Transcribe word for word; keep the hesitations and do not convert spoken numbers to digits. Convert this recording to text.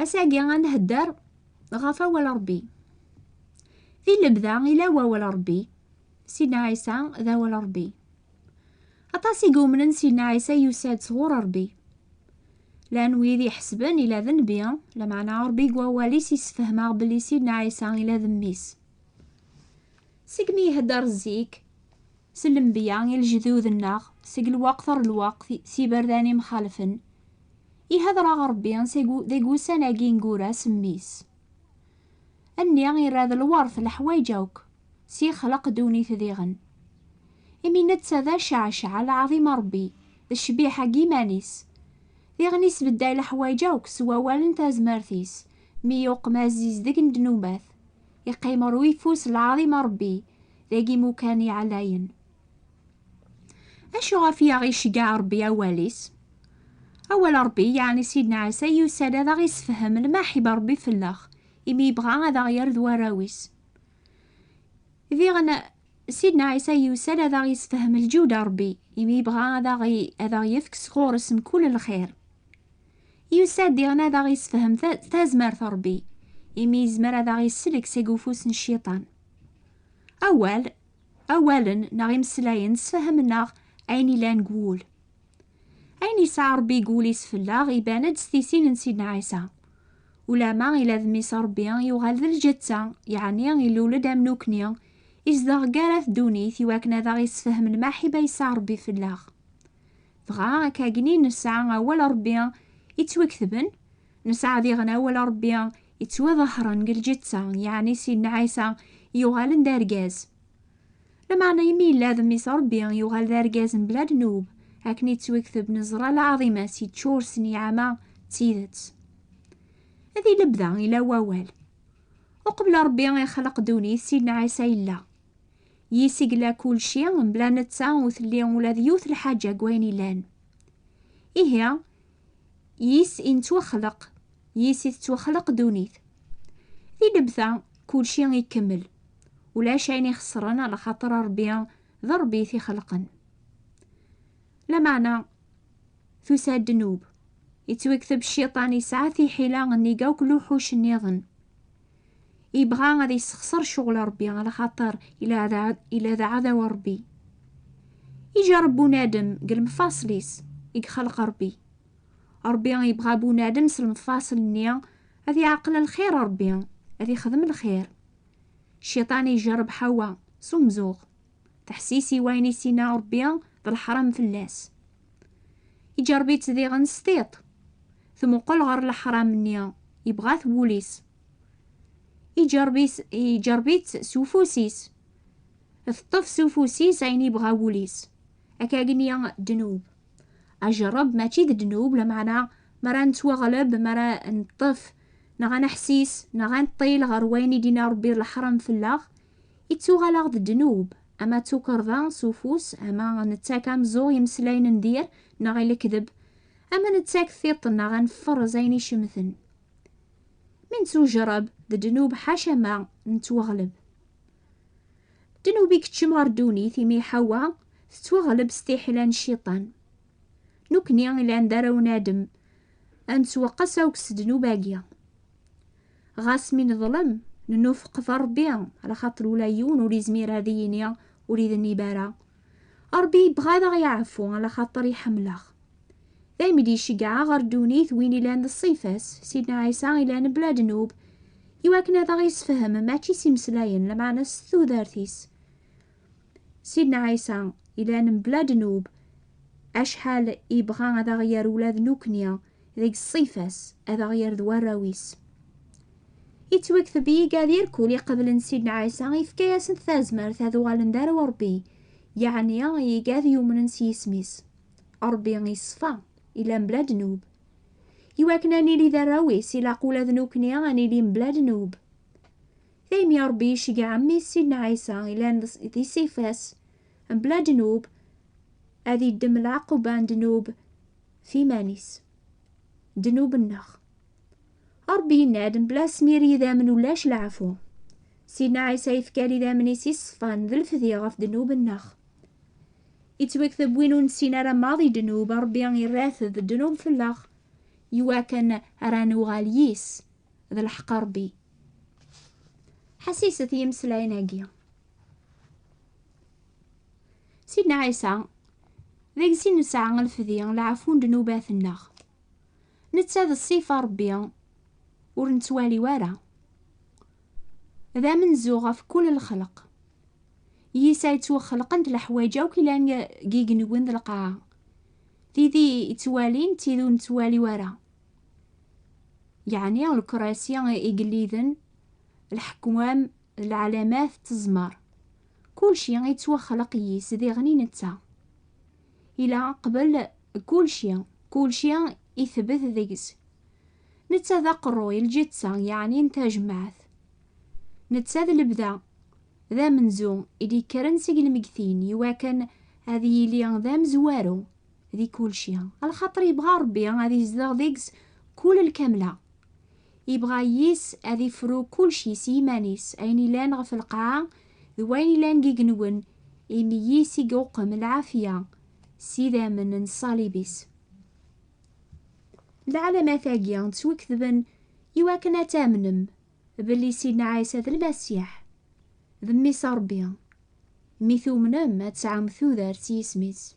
Ass-agi ad nhedder ɣef awal Ṛebbi. Di lebda ila wawal Ṛebbi. Sidna Ɛisa d awal Ṛebbi. Aṭas i yumnen Sidna Ɛisa yusa-d sɣur Ṛebbi. Llan wid iḥesben ila d nnbi, lameɛna Ṛebbi deg wawal-is issefhem-aɣ belli Sidna Ɛisa ila d mmi-s. Segmi ihedder zik s lenbiya i lejdud-nneɣ, seg lweqt ar lweqt, s iberdan imxalfen, ihedder-aɣ Ṛebbi seg u-, deg ussan-agi ineggura s mmi-s. Nni irra d lweṛt leḥwayeǧ akk, s ixleq ddunit diɣen. Imi netta d aceɛceɛ, lɛaḍima Ṛebbi, d ccbiḥa n yiman-is. Diɣen isbedday leḥwayeǧ akk s wawal n tazmert-is, mi yuqem azizdeg n ddnubat. Iqqim ɣer uyeffus lɛaḍima Ṛebbi, dagi imukan iɛlayen. Acu ɣef i aɣ-iceggeɛ Ṛebbi awal-is? Awal Ṛebbi, yeɛni Sidna Ɛisa, yusa-d ad aɣ-isefhem lmaḥiba Ṛebbi fell-aɣ, imi yebɣa ad aɣ-yerr d warraw-is. Diɣen, Sidna Ɛisa yusa-d ad aɣ-isefhem lǧuda Ṛebbi, imi yebɣa ad aɣ-, ad aɣ-yefk sɣur-s mkul lxir. Yusa-d diɣen ad aɣ-isefhem ta-, tazmert Ṛebbi, imi yezmer ad aɣ-isellek seg ufus n cciṭan. Awal, awalen neɣ imeslayen sfehmen-aɣ ayen ilan deg wul. Ayen yesɛa Ṛebbi deg wul-is fell-aɣ iban-d s tisin n Sidna Ɛisa. Ulama ila d mmi-s Ṛebbi, yuɣal d lǧetta, yeɛni ilul-d am nukni, izdeɣ gar at ddunit iwakken ad aɣ-isfehem lmaḥiba yesɛa Ṛebbi fell-aɣ. Dɣa akkagni nesɛa awal Ṛebbi ittwaketben, nesɛa diɣen awal Ṛebbi ittwaḍehren deg lǧetta, yeɛni Sidna Ɛisa yuɣalen d argaz. Lameɛna imi yella d mmi-s Ṛebbi, yuɣal d argaz mebla ddnub, akken ittwakteb neẓra lɛaḍima-s yeččur s nniɛma d tidet. Di lebda ila wawal. Uqbel Ṛebbi ixleq ddunit, Sidna Ɛisa yella. Yis i yella kulci, mebla netta ur telli ula d yiwet lḥaǧa deg wayen illan. Ihi, yis i nettwaxleq, yis i tettwaxleq ddunit. Di lebda, kulci ikemmel. Ulac ayen ixeṣren, ala xaṭer Ṛebbi d Ṛebbi i t-ixelqen. Lameɛna, tusa ddnub. Ittwakteb cciṭan yesɛa tiḥila nnig akk luḥuc nniḍen. Yebɣa ad yessexṣer ccɣel Ṛebbi, ala xaṭer ila d a-, ila d aɛdaw Ṛebbi. Ijerreb bunadem deg lemfaṣel-is i ixelq Ṛebbi. Ṛebbi yebɣa bunadem s lemfaṣel-nni ad iɛqel lxir Ṛebbi, ad ixdem lxir. Cciṭan ijerreb Ḥawa s umzuɣ. Teḥsis i wayen i s-inna Ṛebbi d leḥram fell-as. Iǧerreb-itt diɣen s tiṭ. Tmuqel ɣer leḥram-nni, yebɣa-t wul-is. Iǧerreb-is-, iǧerreb-itt s ufus-is. Teṭṭef s ufus-is ayen yebɣa wul-is. Akkagni ddnub. Ajerreb mačči d ddnub, lameɛna mi ara nettwaɣleb, mi ara neṭṭef, neɣ ad neḥsis, neɣ ad neṭṭil ɣer wayen i d-inna Ṛebbi d leḥram fell-aɣ, ittuɣal-aɣ d ddnub, ama d tukerḍa s ufus, ama nettak ameẓẓuɣ i imeslayen n dir neɣ i lekdeb, ama nettak tiṭ neɣ ad nefferẓ ayen icemten. Mi nettujerreb, d ddnub ḥaca ma nettwaɣleb. Ddnub ikeččem ɣer ddunit imi Ḥawa tettwaɣleb s tiḥila n cciṭan. Nekni ilan d arraw n Adem, ad nettwaqqes akk s ddnub-agi. Ɣas mi neḍlem, nennufeq ɣef Ṛebbi, ala xaṭer ula yiwen ur izmir ad yi-yini ur idennib ara. Ṛebbi yebɣa ad aɣ-yeɛfu, ala xaṭer iḥemmel-aɣ. Daymi d-iceggeɛ ɣer ddunit win ilan d ṣṣifa-s, Sidna Ɛisa ilan bla ddnub, iwakken ad aɣ-isefhem mačči s imeslayen, lameɛna s tudert-is. Sidna Ɛisa ilan mebla ddnub, acḥal ibɣa ad aɣ-yerr ula d nekni deg ṣṣifa-s, ad aɣ-yerr d warraw-is. Ittwakteb i yigad irkul iqeblen Sidna Ɛisa, ifka-yasen tazmert ad uɣalen d arraw Ṛebbi, yeɛni i yigad yumnen s yisem-is. Ṛebbi iṣfa, ila mebla ddnub. Iwakken ad nili d arraw-is, ilaq ula d nekni ad nili mebla ddnub. Daymi Ṛebbi iceggeɛ mmi-s Sidna Ɛisa, ilan d, di ṣṣifa-s, mebla ddnub, ad iddem lɛaquba n ddnub f iman-is. Ddnub-nneɣ. Ṛebbi yenna-d, mebla asmir n yidammen ulac leɛfu. Sidna Ɛisa yefka-d idammen-is iṣfan d lefdi ɣef ddnub-nneɣ. Ittwakteb win ur nessin ara maḍi ddnub, Ṛebbi irra-t d ddnub fell-aɣ. iwakken ara nuɣal yis d lḥeqq Ṛebbi. Ḥassiset i yimeslayen-agi. Sidna Ɛisa, deg-s i nesɛa lefdi, leɛfu n ddnubat-nneɣ. Netta d ṣṣifa Ṛebbi, ur nettwali ara. D amenzu ɣef kul lxelq. Yis ay ttwaxelqent leḥwayeǧ akk ilan g-, g igenwen d lqaɛa. Tid i yettwalin d tid ur nettwali ara. Yeɛni lekrasi igelliden, leḥkwam, d lɛalamat, d teẓmar. Kulci yettwaxleq yis diɣen i netta. Ila qbel kulci, kulci itbet deg-s. Netta d aqerruy, lǧetta, yeɛni n tajmaɛt. Netta d lebda, d amenzu i d-yekkren seg lmegtin, iwakken ad yili d amezwaru di kulci. Lxaṭer yebɣa Ṛebbi ad izdeɣ deg-s kul lkamla. Yebɣa yis ad ifru kulci s yiman-is, ayen ilan ɣef lqaɛa d wayen ilan g igenwen, imi yis i yuqem lɛafya s idammen n ṣṣalib-is. Lɛalamat-agi ttwaketben iwakken ad tamnem belli Sidna Ɛisa d Lmasiḥ, d Mmi-s n Ṛebbi. Mi tumnem, ad tesɛum tudert s yisem-is.